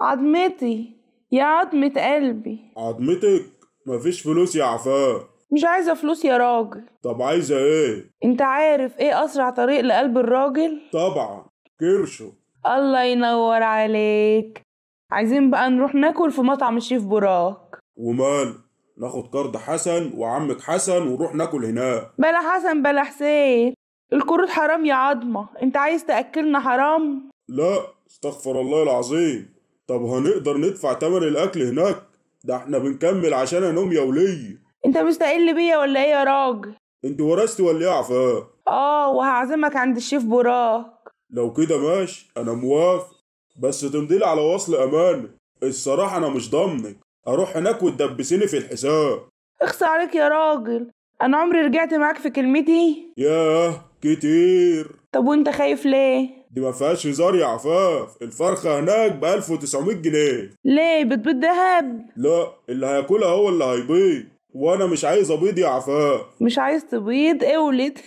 عظمتي يا عظمة قلبي. عظمتك؟ مفيش فلوس يا عفاف. مش عايزة فلوس يا راجل. طب عايزة ايه؟ انت عارف ايه اسرع طريق لقلب الراجل؟ طبعا كرشه. الله ينور عليك. عايزين بقى نروح ناكل في مطعم الشيف براك. ومال، ناخد كارد حسن وعمك حسن ونروح ناكل هناك. بلا حسن بلا حسين، الكروت حرام يا عظمة. انت عايز تأكلنا حرام؟ لا استغفر الله العظيم. طب هنقدر ندفع تمن الاكل هناك؟ ده احنا بنكمل عشان انوم يا ولي. انت مستقل بيا ولا ايه يا راجل؟ انت ورثتي ولا ايه يا عفاف؟ اه، وهعزمك عند الشيف براك. لو كده ماشي، انا موافق، بس تمضيلي على وصل امانه. الصراحه انا مش ضامنك اروح هناك وتدبسيني في الحساب. اخص عليك يا راجل، انا عمري رجعت معاك في كلمتي؟ ياه كتير. طب وانت خايف ليه؟ دي ما فيهاش هزار يا عفاف، الفرخه هناك ب 1900 جنيه. ليه؟ بتبيض دهب؟ لا، اللي هياكلها هو اللي هيبيض، وانا مش عايز ابيض يا عفاف. مش عايز تبيض؟ اولد.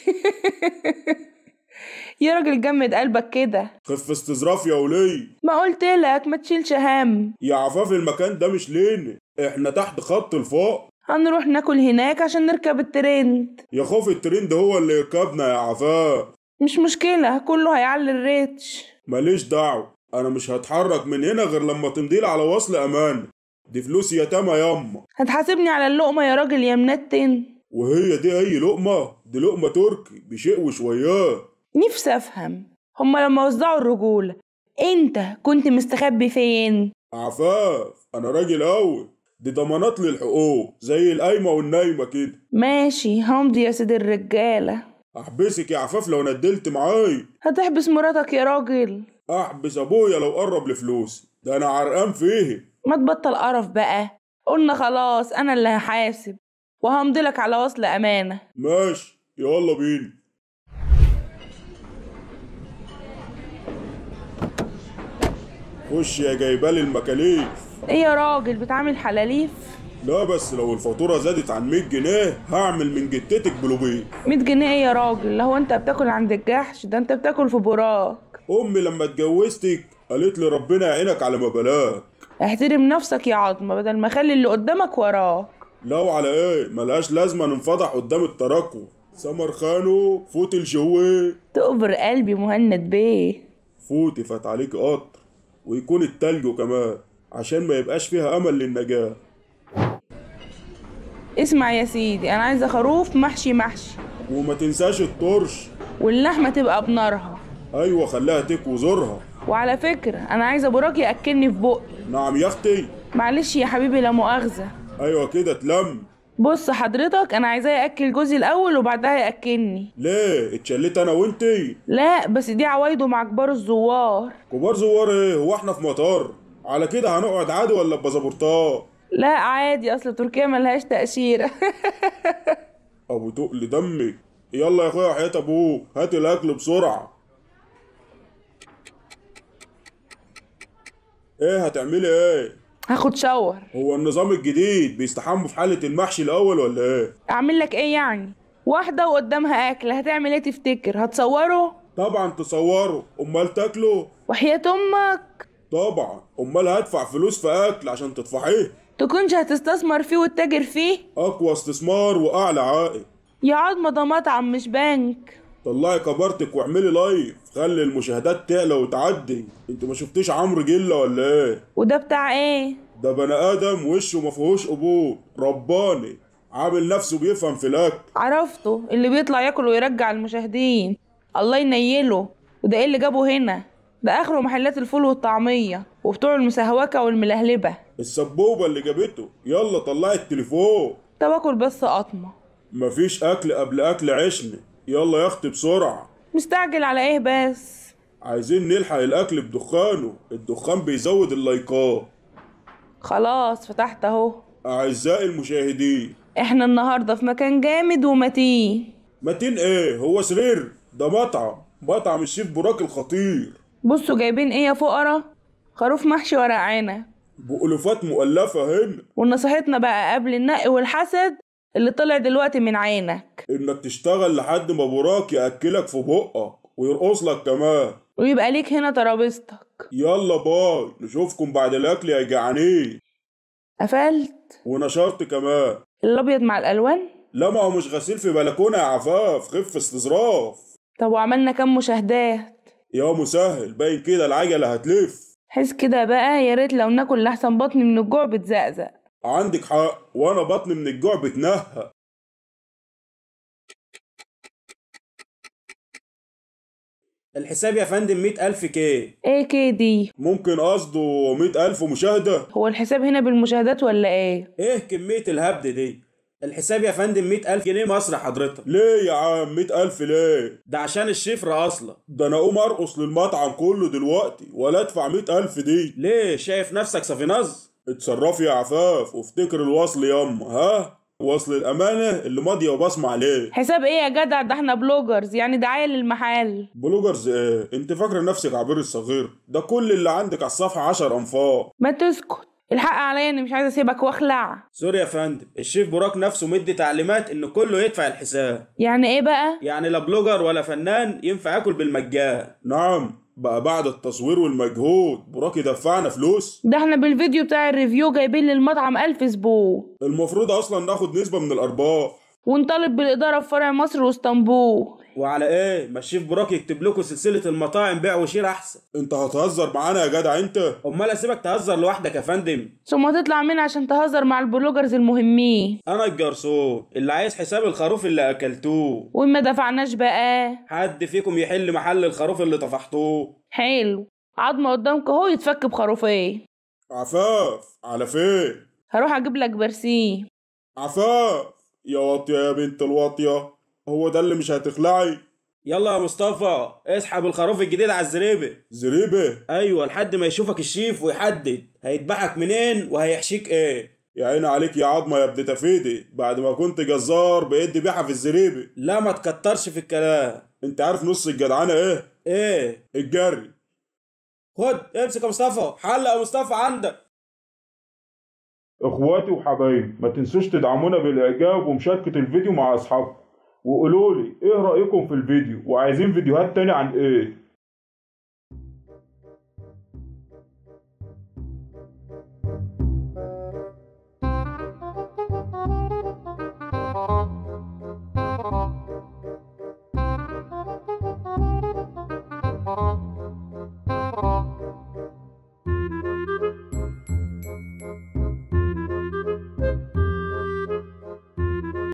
يا راجل جمد قلبك كده. خف استظراف يا ولي. ما قلت لك ما تشيلش هم يا عفاف، المكان ده مش لينا، احنا تحت خط الفقر. هنروح ناكل هناك عشان نركب الترند. يا خوف الترند هو اللي يركبنا يا عفاف. مش مشكلة، كله هيعلي ال reach. ماليش دعوة، انا مش هتحرك من هنا غير لما تمضيلي على وصل امان. دي فلوس يتامى ياما. هتحاسبني على اللقمة يا راجل يا منتن؟ وهي دي اي لقمة؟ دي لقمة تركي بشيء وشويات. نفسي افهم، هما لما وزعوا الرجولة انت كنت مستخبي فين؟ عفاف انا راجل قوي، دي ضمانات للحقوق زي القايمة والنايمة كده. ماشي همضي يا سيد الرجالة. احبسك يا عفاف لو ندلت معاي. هتحبس مراتك يا راجل؟ احبس ابويا لو قرب لفلوسي، ده انا عرقان فيه. ما تبطل قرف بقى، قلنا خلاص انا اللي هحاسب وهمضيلك على وصل امانة. ماشي يلا بينا. خش يا جايبالي المكاليف. ايه يا راجل بتعمل حلاليف؟ لا بس لو الفاتورة زادت عن 100 جنيه هعمل من جتتك بلوبيه. 100 جنيه ايه يا راجل؟ هو انت بتاكل عند الجحش؟ ده انت بتاكل في براك. امي لما اتجوزتك قالت لي ربنا يعينك على ما بلاك. احترم نفسك يا عظمة بدل ما اخلي اللي قدامك وراك. لو على ايه؟ ملهاش لازمة ننفضح قدام التراكوة. سمر خانو فوتي الجوي. تقبر قلبي مهند بيه. فوتي فات عليك قطر، ويكون التلج كمان عشان ما يبقاش فيها امل للنجاة. اسمع يا سيدي، انا عايزه خروف محشي محشي، وما تنساش الطرش، واللحمه تبقى بنارها. ايوه خليها تكوي زورها. وعلى فكره انا عايزه براك ياكلني في بقي. نعم يا اختي. معلش يا حبيبي لا مؤاخذه. ايوه كده اتلم. بص حضرتك، انا عايزاه ياكل جوزي الاول وبعدها ياكلني. ليه؟ اتشليت انا وانتي؟ لا بس دي عوايده مع كبار الزوار. كبار زوار ايه؟ هو احنا في مطار؟ على كده هنقعد عادي ولا بباسبورتات؟ لا عادي، اصل تركيا ملهاش تأشيرة. ابو تقل دمك. يلا يا اخويا وحياة ابوك هات الاكل بسرعة. ايه هتعملي ايه؟ هاخد شاور. هو النظام الجديد بيستحموا في حالة المحشي الاول ولا ايه؟ اعمل لك ايه يعني؟ واحدة وقدامها اكل، هتعمل ايه تفتكر؟ هتصوره؟ طبعا تصوره، امال تاكله؟ وحياة امك. طبعا، امال هدفع فلوس في اكل عشان تطفحيه؟ تكونش هتستثمر فيه وتتاجر فيه؟ اقوى استثمار واعلى عائد. يا عظمة ده مطعم مش بنك. طلعي كبرتك واعملي live، خلي المشاهدات تعلى وتعدي. انت ما شفتيش عمرو جيلة ولا ايه؟ وده بتاع ايه؟ ده بني ادم وشه ما فيهوش قبول، رباني، عامل نفسه بيفهم في الاكل. عرفته، اللي بيطلع ياكل ويرجع المشاهدين. الله ينيله. وده ايه اللي جابه هنا؟ ده اخره محلات الفول والطعمية وبتوع المسهوكة والملهلبة. السبوبة اللي جابته. يلا طلعي التليفون. طب اكل بس قطمة. مفيش اكل قبل اكل عشنا. يلا يا اختي بسرعة. مستعجل على ايه بس؟ عايزين نلحق الاكل بدخانه، الدخان بيزود اللايكات. خلاص فتحت اهو. اعزائي المشاهدين، احنا النهارده في مكان جامد ومتين. متين ايه؟ هو سرير؟ ده مطعم، مطعم الشيف براك الخطير. بصوا جايبين ايه يا فقرا؟ خروف محشي ورق عنب. بألوفات مؤلفة هنا. ونصيحتنا بقى قبل النق والحسد اللي طلع دلوقتي من عينك، انك تشتغل لحد ما براك يأكلك في بقك ويرقص لك كمان، ويبقى ليك هنا ترابيزتك. يلا باي، نشوفكم بعد الاكل يا جعانين. قفلت ونشرت كمان الابيض مع الالوان. لا ما هو مش غسيل في بلكونة يا عفاف، خف استظراف. طب وعملنا كام مشاهدات؟ يا مسهل، باين كده العجلة هتلف. حس كده بقى، يا ريت لو ناكل لحسن بطني من الجوع بتزقزق. عندك حق، وانا بطني من الجوع بتنهق. الحساب يا فندم 100,000 كي. ايه كي دي؟ ممكن قصده 100,000 مشاهدة. هو الحساب هنا بالمشاهدات ولا ايه؟ ايه كمية الهبد دي؟ الحساب يا فندم 100,000 جنيه مصري حضرتك. ليه يا عم 100,000 ليه؟ ده عشان الشفرة اصلا. ده انا اقوم ارقص للمطعم كله دلوقتي ولا ادفع 100,000 دي. ليه شايف نفسك صفيناز؟ اتصرفي يا عفاف وافتكر الوصل ياما، ها؟ وصل الامانة اللي ماضيه وبصمه عليه. حساب ايه يا جدع؟ ده احنا bloggers، يعني دعاية للمحل. bloggers ايه؟ انت فاكره نفسك عبير الصغير؟ ده كل اللي عندك على الصفحة 10 انفار. ما تسكت، الحق عليا اني مش عايزه اسيبك واخلع. sorry يا فندم، الشيف براك نفسه مدي تعليمات ان كله يدفع الحساب. يعني ايه بقى؟ يعني لا blogger ولا فنان ينفع ياكل بالمجان. نعم بقى، بعد التصوير والمجهود براك يدفعنا فلوس؟ ده احنا بالفيديو بتاع ال review جايبين للمطعم 1000 زبون. المفروض اصلا ناخد نسبة من الارباح ونطالب بالادارة في فرع مصر واسطنبول. وعلى ايه؟ ما الشيف براك يكتب لكم سلسلة المطاعم بيع و share احسن. انت هتهزر معانا يا جدع انت؟ امال اسيبك تهزر لوحدك يا فندم؟ ثم تطلع منها عشان تهزر مع ال bloggers المهمين. انا الجرسون اللي عايز حساب الخروف اللي اكلتوه. وما دفعناش بقى؟ حد فيكم يحل محل الخروف اللي طفحتوه؟ حلو، عظمه قدامك اهو يتفك بخروفين. عفاف على فين؟ هروح اجيب لك برسيم. عفاف يا واطية يا بنت الواطيه، هو ده اللي مش هتخلعي؟ يلا يا مصطفى اسحب الخروف الجديد على الزريبه. زريبه؟ ايوه، لحد ما يشوفك الشيف ويحدد هيذبحك منين وهيحشيك ايه. يا عيني عليك يا عظمه يا ابن تفيدي، بعد ما كنت جزار بقيت ذبيحة في الزريبه. لا ما تكترش في الكلام. انت عارف نص الجدعانه ايه؟ ايه؟ الجري. خد امسك يا مصطفى، حلق يا مصطفى عندك. اخواتي وحبايبي، ما تنسوش تدعمونا بالاعجاب ومشاركة الفيديو مع اصحابكم، وقولوا لي ايه رايكم في الفيديو وعايزين فيديوهات تاني عن ايه.